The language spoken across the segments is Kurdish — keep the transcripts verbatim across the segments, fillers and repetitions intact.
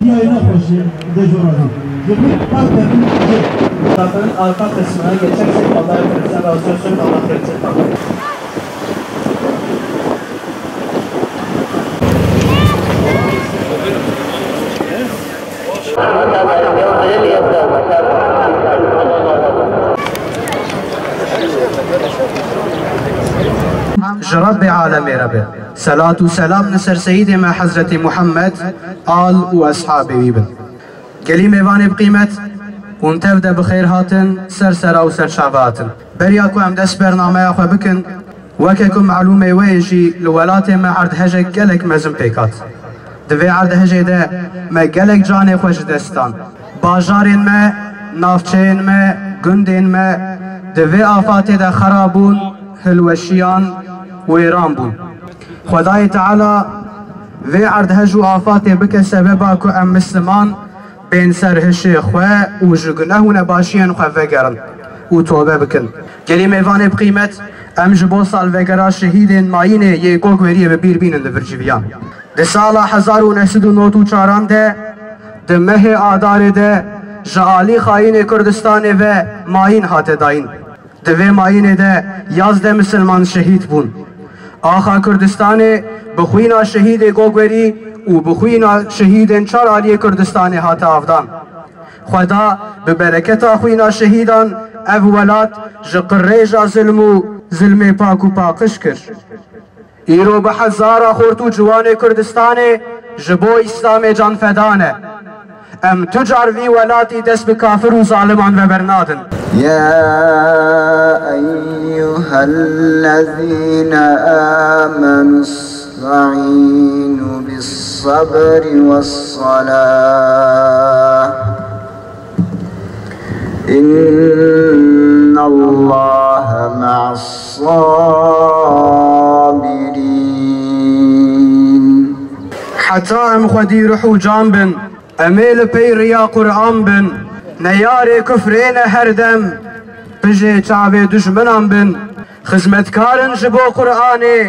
Diye nexweşî de jor e. Ji bo parke Bakın arka kısmına geçersek Allah affetsin, razı olsun, Allah affetsin. Ji Rebbê alemê re be. Selat û selam li ser Seyîdê me Hezretî Muhammed, al û eshabê wî bin. Gelî mêvanê bi qîmet, hûn tev de bi xêr hatin, ser sera û ser çava hatin. Beriya ku em dest bernameya xwe bikin, weke ku melûmê we yê jî li welatê me erdhejek gelek mezin pêk hat. Di vê erdhejê de me gelek canê xwe ji dest dan. Bajarên me, navçeyên me, gundên me di vê afatê de xera bûn, hilweşiyan, wêran bûn. Xwedayê Teala vê erdhej û afatê bike sebeba ku em misliman bên ser hişê xwe û ji guneh û nebaşiyên xwe vegerin û tobe bikin. Gelî mêvanê bi qîmet, em ji bo salvegera şehîdên mayînê yê Gogweriyê bi bîr bînin li vir civiyan. Di sala hezar û neh sed û nod û çaran de, di mehê Adarê de ji alî xayînê Kurdistanê ve mayîn hate dayîn. Di vê mayînê de yazdeh misilman şehîd bûn. Axa Kurdistanê bi xwîna şehîdê Gogwerî û bi xwîna şehîdên çar aliyê Kurdistanê hate avdan. Xweda bi bereketa xwîna şehîdan ev welat ji qirêja zilm û zilmê pak û paqij kir. Îro bi hezara xort û ciwanê Kurdistanê ji bo Îslamê can feda ne. Em tu car vî welatî dest bi kafir û zaliman ve bernadin. يا أيها الذين آمنوا استعينوا بالصبر والصلاة إن الله مع الصابرين. Heta em xwedî ruh û can bin, em ê li pey riya Quran bin, neyarê kufrê ne her dem, pijê çavê dijminan bin. Xizmetkarin ji bo Quranê,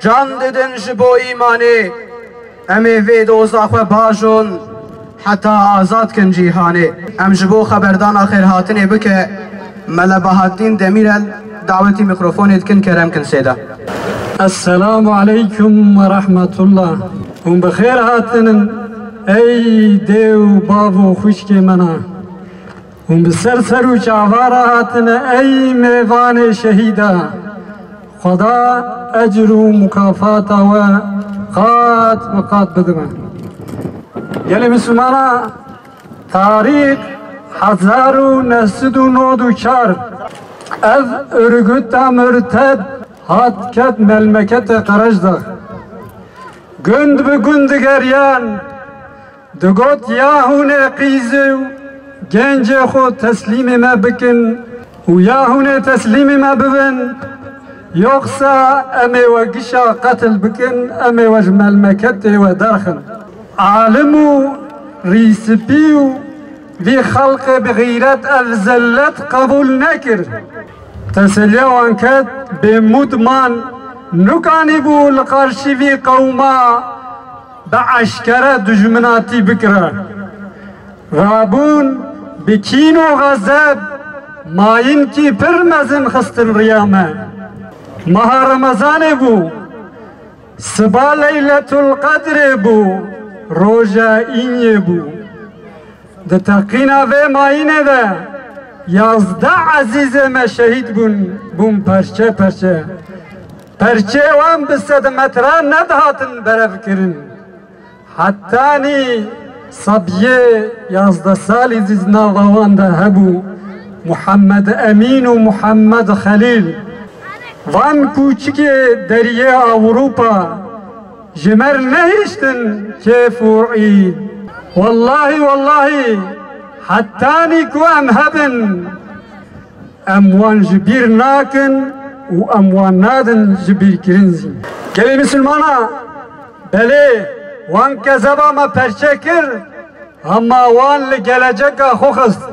can didin ji bo îmanê. Em ê vê doza xwe bajon heta azad kin cîhanê. Em ji bo xeberdana xêrhatinê bike, Mele Bahattin Demirel dawetî mîkrofonê dikin, kerem kin sêda. Esselamu aleykum ve rahmetullah. Hûn bi xêr hatinin, ey dê û bav û xwişkê mena. Hûn bi ser ser û çava re hatine, ey mêvanê şehîda. Xweda ecr û mukafata we qat bi qat bidime. Gelê Mislimana, tarîx hezar û neh sed û nod û çar, ev örgüta murted hat ket melmeketê Qerejdax. Gund bi gund digeriyan, digot, ya hûn ê qîz û gencê xwe teslîmê me bikin û ya hûn ê teslîmê me bibin, yoxsa em ê we gişa qetil bikin, em ê we ji melmeketê we derxin. Alim û rîspî û vî xelqê bi xîret ev zellet qebûl nekir. Teseliya wan ket, bêmûd man, nikanîbû li qarşî vî qewma bi eşkere dijminatî bikire. Rabûn bi kîn û xezeb mayînkî pir mezin xistin riya me. Meha Remezanê bû, siba Leyletul Qedrê bû, roja îngê bû. Di teqîna vê mayînê de yazdeh ezîzê me şehîd bûn, bûn perçe perçe. Perçeyê wan bi sed metran nedihatin berevkirin. Hetanî sebiyê yazdeh salî zî nava wan de hebû, Muhammed Emîn û Muhammed Xelîl. Van kûçikê deriyê Ewropa ji me re nehiştin kêf û îd. Wellahî, wellahî, hetanî ku em hebin, em wan ji bîr nakin û em wan nadin ji bîrkirin zî. Gelê misilmana, belê, wan kezeba me perçe kir, hema wan li geleceka xwe xist.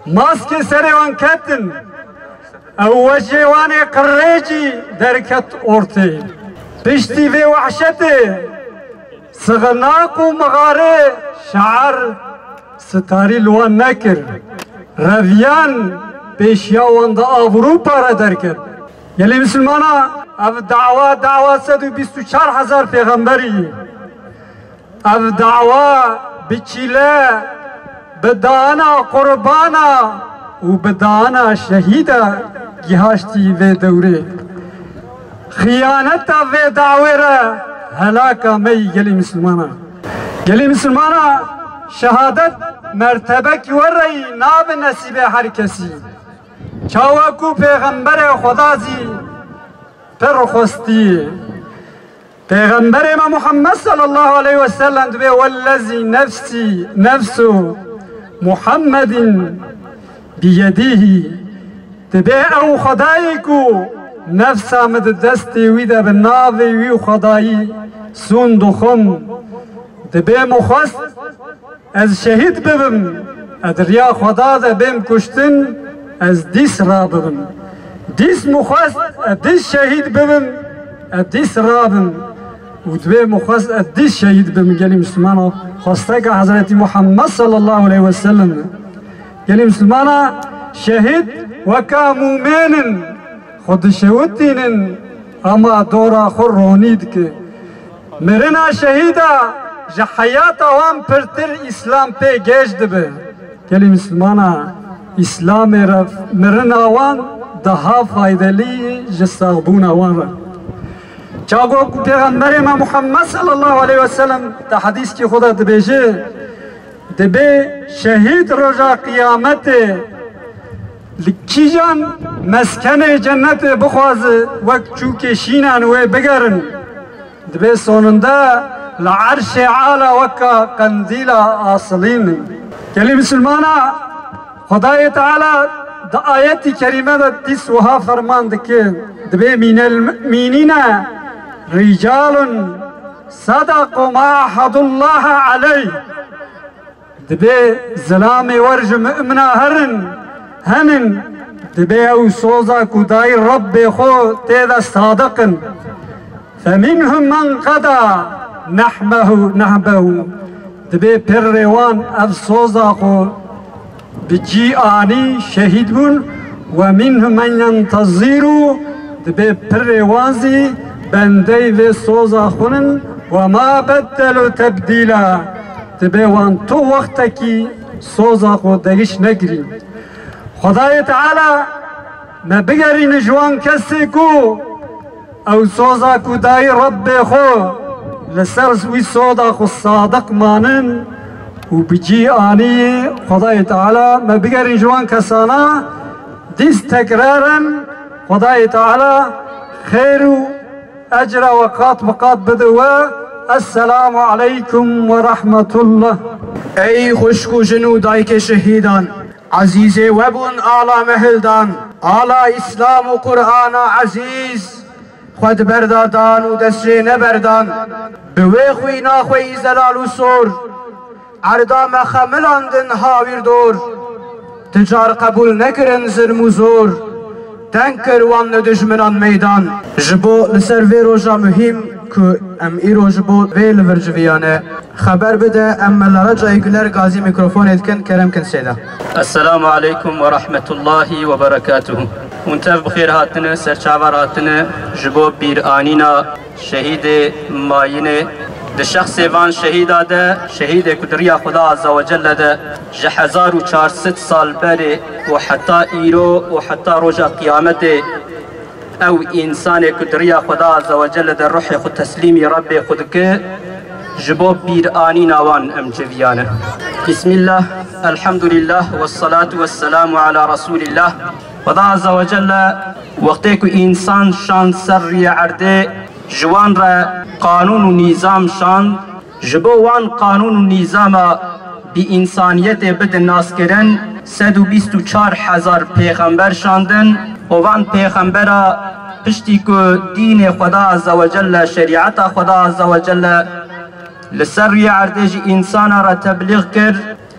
Maskê serê wan ketin. Ew wejê wan ê qirêcî derket ortê. Piştî vê wehşetê, sixinaq û mixarê şeer sitarî li wan nekir. Reviyan pêşiya wan di Ewropa re derket. Gelî misilmana, ev dawa, dawa sed û bîst û çar hezar pêxemberî. Ev dawa bi çîle, bi dana qurbana û bi dana şehîda gihaştî vê dewrê. Xiyaneta vê dawê re helaka me yî gelî misilmana. Gelî misilmana, şehadet mertebekî wereyî nabe nesîbê her kesî. Çawa ku Pêxemberê Xweda zî pir xwestî. Pêxemberê me Muhammed sallallahu aleyhi ve sellem dibê: "Wellezî nefsî, nefsu Muhammedin biyedîhî." Dibê ew Xwedayê ku nefsa min di destê wî de, bi navê wî Xwedayî sûn dixwim. Dibê min xwest ez şehîd bibim, ez di riya Xweda de bêm kuştin, ez dîs rabibim. Dîs min xwest ez dîs şehîd bibim, ez dîs rabim. Û dibê min xwest ez dîs şehîd bibim. Gelî Mislimana, xwesteka Hezretî Muhammed sallallahu aleyhi ve sellem e. Gelî Mislimana, şehîd weka mûmên in, xwe dişewitînin, ama dora xwe ronî dike. Mirina şehîda ji heyata wan pirtir Îslam pê gêj dibe. Gelî Mislimana, Îslamê re mirina wan daha faydelî ji saxbûna wan re. Çago ku Pêxemberê me Muhammed sallallahu aleyhi ve sellem di hedîskî xwe de dibêje, dibê şehîd roja qiyametê li kîjan meskenê cennetê bixwaze, wek çûkê şînan wê bigerin. Dibê soninde li erşê ala weka qendîla asilîn in. Gelî misilmana, Xwedayê Teala di ayetî kerîme de dîs wiha ferman dike, dibê: "Mînel mu'minîne rîcalun sadaqu ma ahadullaha aleyh." Dibê zilamê wer ji mumina herin, henin, dibê ew soza ku dayî Rebbê xwe tê de sadiq in. "Feminhum men qeda nehbehu, nehbehu." Dibê pirrê wan ev soza xwe bi cî anî, şehîd bûn. "Ve minhum men yentezîru." Dibê pirrê wan zî bendeyî vê soza xwe in. "Ve ma beddelu tebdîla." Dibê wan tu wextekî soza xwe degiş nekirî. Xwedayê Teala me bigerîne ji wan kesê ku ew soza ku dayî Rebbê xwe, li ser wî soda xwe sadiq manin û bi cî anî. Xwedayê Teala me bigerîn ji wan kesana, dîs tekraren Xwedayê Teala xêr û ecra we qat bi qat bide we. Esselamu aleykum ve rahmetullah. Ey xwişk û jin û dayikê şehîdan, ezîzê we bûn ala mehildan, ala Îslam û Qur'ana ezîz, xwe di ber de dan û dest jê neberdan. Bi wê xwîna xwe yî zelal û sor, erda me xemilandin hawîr dor. Ti car qebûl nekirin zilm û zor, deng kir wan li dijminan meydan. Ji bo li ser vê roja muhîm ku em îro ji bo vê li vir civiyane, xeber bide, em Melarecayê Guler gazî mîkrofonê dikin, kerem kin sêda. Esselamu aleykum ve rahmetullahi ve berekatuhu. Hûn tev bi xêr hatine, serçavar hatine ji bo bîranîna şehîdê mayînê. Di şexsê van şehîda de, şehîdê ku di riya Xuda Azze ve Celle de ji hezar û çar sed sal berê û heta îro û heta roja qiyametê, ew însanê ku di riya Xuda Azze ve Celle de ruhê xwe teslîmî Rebbê xwe dike, ji bo bîranîna wan em civiyane. Bismillah, elhamdülillah, vessalatu vesselamu ala Resulillah. Xuda Azze ve Celle wextê ku însan şand ser riyê erdê, ji wan re qanûn û nîzam şand, ji bo wan qanûn û nîzama bi însaniyetê bidin naskirin, sed û bîst û çar hezar pêxember şandin û van pêxembera piştî ku dînê Xweda Azze ve Celle, şerîeta Xweda Azze ve Celle li ser rûyê erdê ji însana re teblîx kir,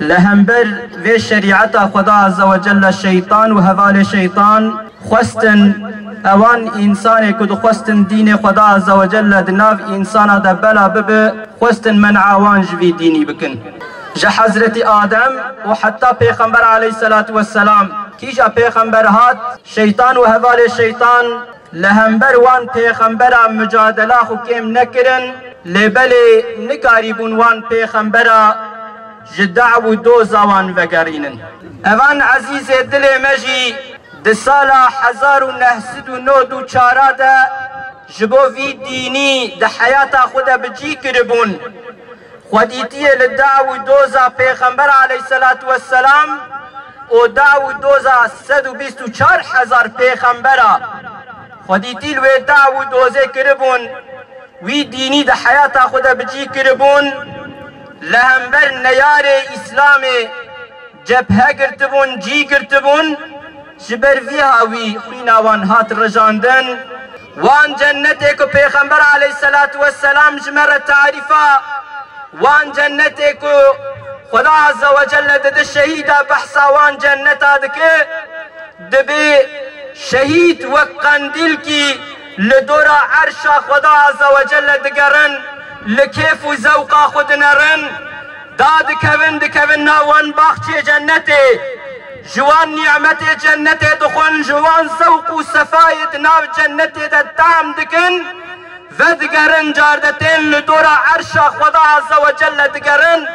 li hember vê şerîeta Xweda Azze ve Celle şeytan û hevalê şeytan Xwestin ewan însanê ku dixwestin dînê Xweda Azze ve Celle di nav însana de bela bibe, xwestin men'a wan ji vî dînî bikin. Ji Hezretî Adem û heta Pêxember aleyhisselatu vesselam, kîja pêxember hat, şeytan û hevalê şeytan li hember wan pêxembera mucadela xwe kêm nekirin, lê belê nikarîbûn wan pêxembera ji daw û doza wan vegerînin. Evan ezîzê dilê me jî di sala hezar û neh sed û nod û çar de ji bo vî dînî di heyata xwe de bi cî kiribûn. Xwedîtiyê li daw û doza Pêxember aleyhisselatu vesselam û daw û doza sed û bîst û çar hezar pêxembera Xwedîtî li wê daw û dozê kiribûn, wî dînî di heyata xwe de bi cî kiribûn, li hember neyarê Îslamê cephe girtibûn, cî girtibûn, ji ber vî hawî xwîna wan hat rijandin. Wan cennetê ku Pêxember aleyhisselatu vesselam ji me re tarîfa wan cennetê ku Xweda Azze ve Celle dide şehîda behsa wan cenneta dike, dibê şehîd wek qendîlkî li dora erşa Xweda Azze ve Celle digerin, li kêf û zewqa xwe dinerin, da dikevin, dikevin nav wan baxçê cennetê, ji wan nîmetê cennetê dixwin, ji wan zewq û sefayê di nav cennetê de tehm dikin, vedigerin, car de tên li dora erşa Xweda Azze ve Celle digerin.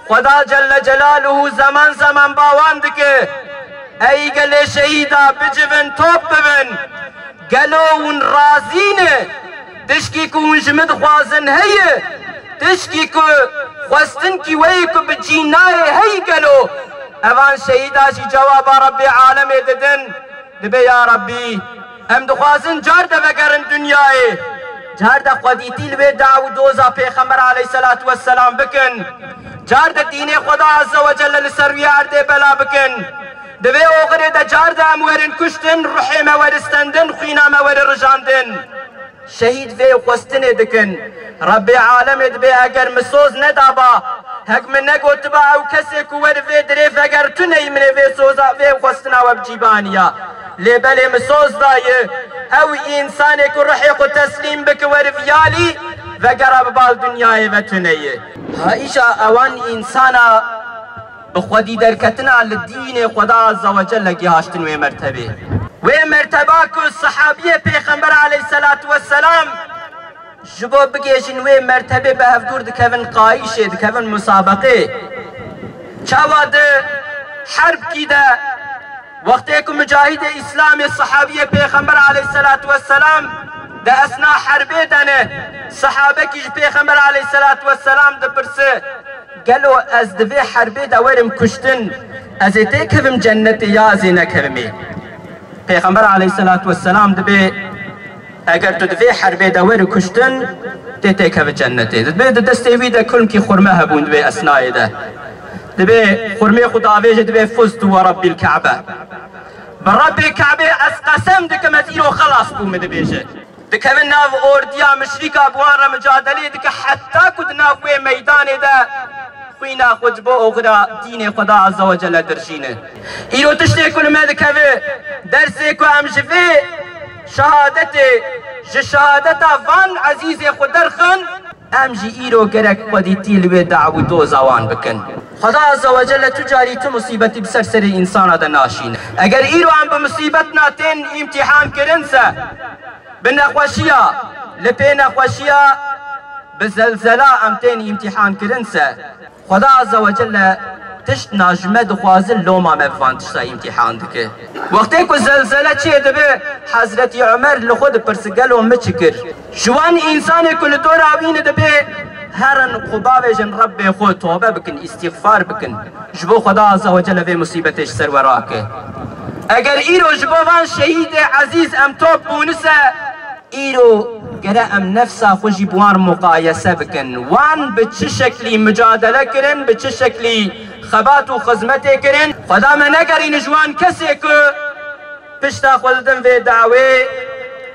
Xweda Celle Celaluhu zeman zeman ba wan dike, ey gelê şehîda bicivin, top bibin. Gelo hûn razî ne? Tişkî ku hûn ji min dixwazin heye? Tişkî ku xwestinkî wê ku bi cî nayê heye gelo? Evan şehîda jî cewaba Rebbê alemê didin. Dibê ya Rebbî, em dixwazin car de vegerin dinyayê. Car de xwedîtî li wê daw û doza Pêxember aleyhisselatu vesselam bikin. Car de dînê Xweda Azze ve Celle li ser wî erdê bela bikin. Di vê oxirê de car de em werin kuştin, ruhê me weri stendin, xwîna me weri rijandin. Şehîd vê xwestinê dikin. Rebbê alemê dibê eger min soz nedaba, hek min negotiba ew kesê ku weri vê dirê veger tu neyî min ê vê soza, vê xwestina we bi cî baniya. Lê belê min soz daye, ew însanê ku ruhê xwe teslîm bike weri viyalî, vegera bi bal dinyayê ve tu neyî. Ha îşa ewan însana bi xwedî derketina li dînê Xweda Azze ve Celle gihaştin wê mertebê. Wê merteba ku sehabiyê Pêxember aleyhisselatu vesselam ji bo bigêjin wê mertebê bi hevdûr dikevin qayîşê, dikevin musabeqê. Çawa di herbkî de wextê ku mucahidê Îslamê sehabiyê Pêxember aleyhisselatu vesselam di esna herbê de ne, sehabekî ji Pêxember aleyhisselatu vesselam dipirse, gelo ez di vê herbê de werim kuştin, ez ê têkevim cennetê ya ez ê nekevimê? Pêxember aleyhisselatu vesselam dibê, eger tu di vê herbê de weri kuştin, tê têkeve cennetê. Dibê di destê wî de kulmkî xurme hebûn di vê esnayê de. Dibê xurmê xwe davêje, dibê fuztu ve Rabbil Ka'be. Bi Rabbê Ka'bê ez qesem dikim, ez îro xelas bûme, dibêje. Dikevin nav ordiya müşrîka bi wan re micadelê dike heta ku di nav wê meydanê de xwîna xwe ji bo oxira dînê Xweda Azze ve Celle dirjîne. Îro tiştê ku li me dikeve, dersê ku em ji vê şehadetê, ji şehadeta van ezîzê xwe derxin, em jî îro gerek xwedîtî li wê daw û doza wan bikin. Xweda Azze ve Celle tu carî tu musîbetî bi ser serê însana de naşîne. Eger îro em bi musîbetina tên îmtîhan kirin se, bi nexweşiya, li pê nexweşiya, bi zelzela em tên îmtîhan kirin se, Xweda Azze ve Celle tişt na ji me dixwaze, loma me bi van tişta îmtîhan dike. Wextê ku zelzele çê dibe, Hezretî Umer li xwe dipirse, gelo min çi kir? Ji wan însanê ku li dora wî ne dibe, herin xwe bavêjin Rebbê xwe, tobe bikin, îstîxfar bikin. Ji bo Xweda Azze ve Celle vê musîbetê ji ser we rake. Eger îro ji bo van şehîdê ezîz em top bûne se, îro gere em nefsa xwe jî bi wan muqayese bikin. Wan bi çi şeklî mucadele kirin, bi çi şeklî xebat û xizmetê kirin. Xweda me negerîne ji wan kesê ku pişta xwe didin vê dawê,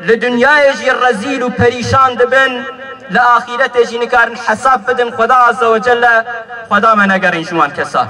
li dinyayê jî rezîl û perîşan dibin, li axîretê jî nikarin hesab bidin Xweda Azze ve Celle. Xweda me negerîn ji wan kesa.